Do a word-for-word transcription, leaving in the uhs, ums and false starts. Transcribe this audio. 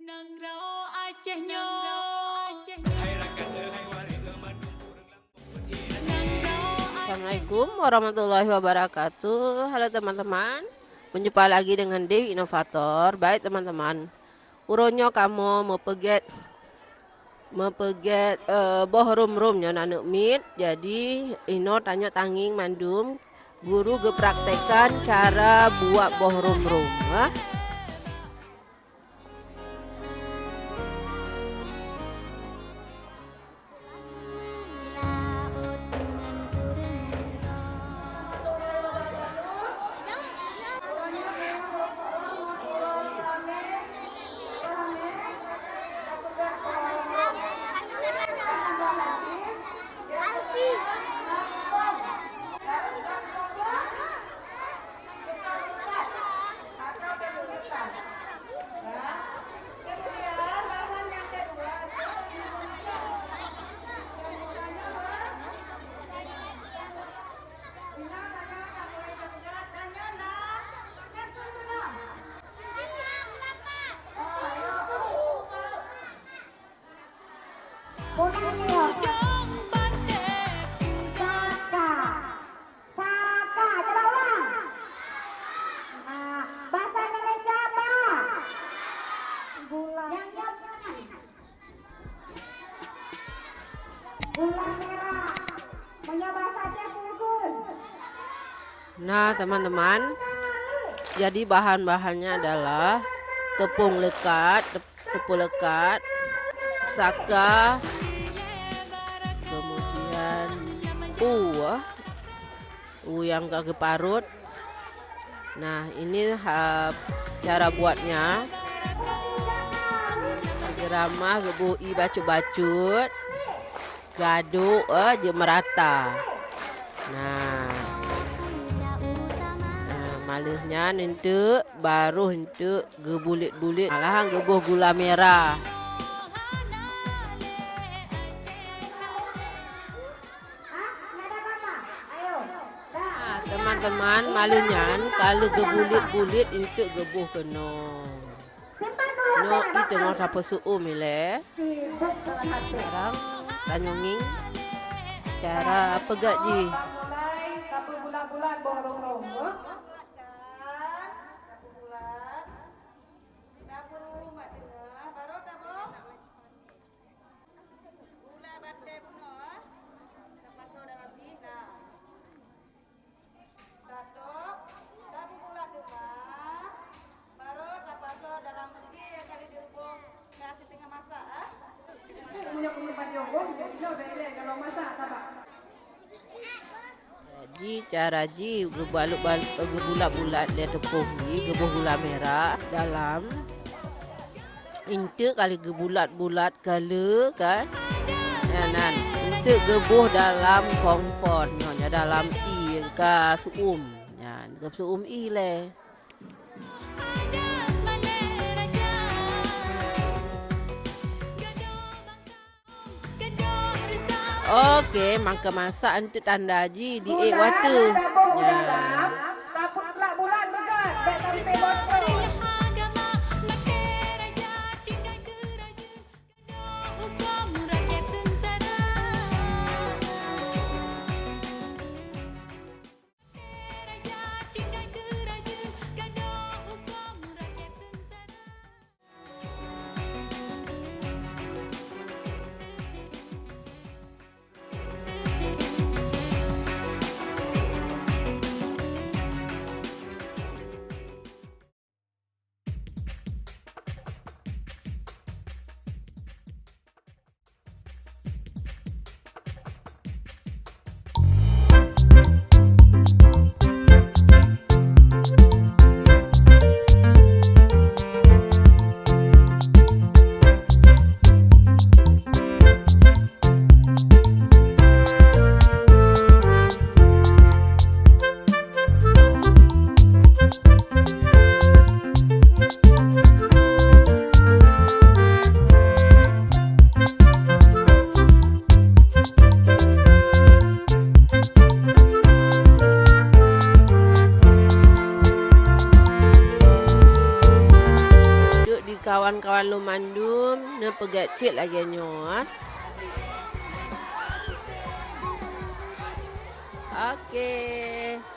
Assalamualaikum warahmatullahi wabarakatuh. Halo teman-teman, berjumpa lagi dengan Dewi Inovator. Baik teman-teman, uroe nyoe kamoe meupeugét, meupeugét, eh, boh rom-rom nyoe aneuk miet. Jadi inoe tanyoe tangieng mandum guru geupraktekkan cara buat boh rom-rom, ah. Saka. Saka. Coba ulang. Nah, bahasa Indonesia apa? Gula. Yang, yang, yang. Gula merah. Meunyoe bahasa Aceh, pulgun. Nah, teman-teman, jadi bahan-bahannya adalah tepung leukat, tep-, tepung leukat, saka, kemudian u, u nyang ka geuparot. Nah, ini, ha, cara buatnya. Geuramah, geuboh ie bacut-bacut. Gadôk, eh, jeuet meurata. Nah. Nah, maleuh nyan eunteuk, barôh eunteuk geubulet-bulet. Malahan geuboh gula merah. Nah, teman-teman, maleuh nyan ka lheueh geubulet-bulet eunteuk geuboh keunoe. Nyoe ie teungoh tapeusu'um ilée. Sekarang tanyoe ngieng cara peugét jih. Tatok, tabubulat teuma, barô tapasoe dalam sie nyang ka lheueh geupoh, ka siteungoh masak, ah. Jadi, cara jih geubalot-balot, geubulat-bulat lé teupoh jih, geuboh gula merah dalam. Eunteuk kali geubulat-bulat kali kan. Nyan, nyan. Eunteuk geuboh dalam kompor nyoe, nyoe dalam ie ka su'um. Nyan, geusu'um ie lé. Oke, mangka masak eunteuk tanda jih di ék watèe. Nyan. Lôn mandum neupeugét cit lagée nyoe, ah. Oke.